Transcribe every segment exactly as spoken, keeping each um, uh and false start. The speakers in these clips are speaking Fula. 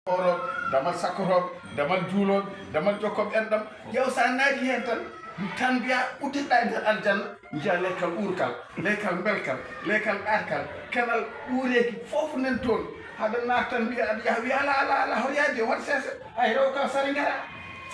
Koorooɓe, damal sakkotooɓe, damal juulooɓe, damal jokkooɓe enɗam. Ƴeew, so a naati heen tan, tan mbiyaa uddiɗaa e nder aljanna, njiyaa lekkal uurkal, lekkal mbelkal, lekkal ɗaatkal, kenal ɓuureeki fof nan toon. Haɗa naata tan mbiyaa, aɗa yaha wiya, "Alaa, alaa, alaa, hoto yaade, waɗ seese, ay rewo ka sare ngara."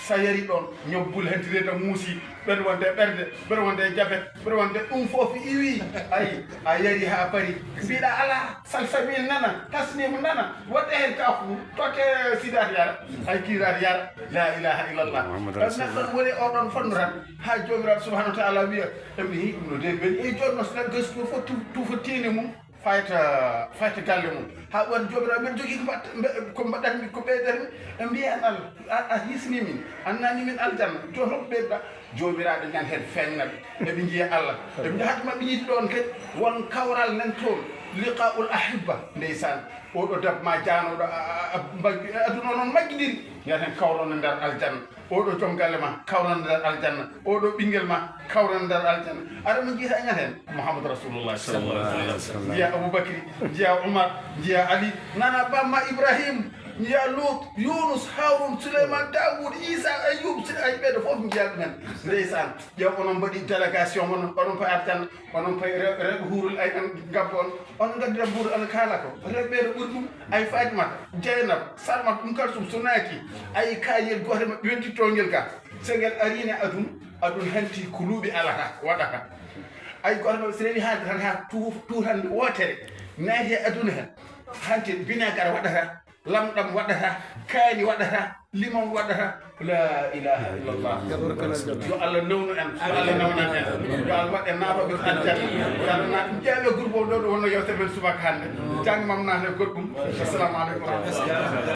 So a yari ɗoon, ñobbul hentiri tan muusi, ɓeɗa wonde ɓerde, ɓeɗa wonde jabet, ɓeɗa wonde ɗum fof iwi. Ay, a yari haa pari, mbiɗa alaa, salsabil nana, tasnim nana, waɗde heen kaafu, totte sidaat yara, ay kiiraat yara, la ilaha illallah. Muhammadu Rasulullah. Ɗon neɗɗo woni oɗon fannu tan, haa Joomiraaɗo subhanahu wa taala wiya, emi hi ɗum no de beni, e jooni noon so neɗɗo gasi ɗum fof tu-, tuufa tiinde mum, fayta, fayta galle mum. Haa won Joomiraaɗo, mbeɗa jogii ko mbaɗta-, mbe-, ko mbaɗatmi, ko ɓeydatmi, e mbiya an Allah, a, a hisni min, a nani min aljanna, jooni hol ko ɓeyduɗaa? Joomiraaɗo ñande heen feeñna ɓe, eɓe njiya Allah, eɓe njiya. Hade maɓɓe yiide ɗoon kadi, won kawral nan toon, liqaa'ul ahibba, ndeysaan. Oɗo debbo ma jaanooɗo, a, a, a, mbaggi-, aduna o noon majjidiri, ñande heen kawrono nder aljanna. Oɗo joom galle ma, kawrono nder aljanna. Oɗo ɓinngel ma, kawrono nder aljanna. Ara mo njiita ñande heen, Muhammadu Rasulullah sallallahu alaihi wasallam. Njiya Abubakri, njiya Umar, njiya Ali, nana bamma Ibrahim, njiya Lut, Yunus, Harun, Suleyman, Dawud, Isa, Ayyub, si-, ay ɓeɗo fof njiya ɗumen. Ndeysaan, ƴeew onon mbaɗi délégation mon, onon pay aljanna, onon pay re-, rewɓe huurul ay en gabbo on, onon ngaddi rewɓe huurul, onon kaala ko rewɓe ɓeɗo ɓuri ɗum, ay Fatimata, Jeynaba, Salmata, Umm Kalsum, so naati, ay kaayel gootel maɓɓe wentitto ngel ka, so ngel ariine adun, adun hanti ko luuɓi alata, waɗata. Ay gooto maɓɓe so rewi haalde tan haa tu-, tuutande wootere, naati e aduna hen, hanti vinaigre waɗata, lamɗam waɗata, kaani waɗata, limon waɗata. La ilaha illallah. Yo Allah newnu en, yo Allah newnan en. Yo Allah waɗ en naatooɓe ko aljanna. Yo Allah naat, ƴeewe groupe o ɗo, ɗo wonno yewtere men subaka hannde. Janngo mam naata e goɗɗum. Assalamu aleykum wa rahmatullah.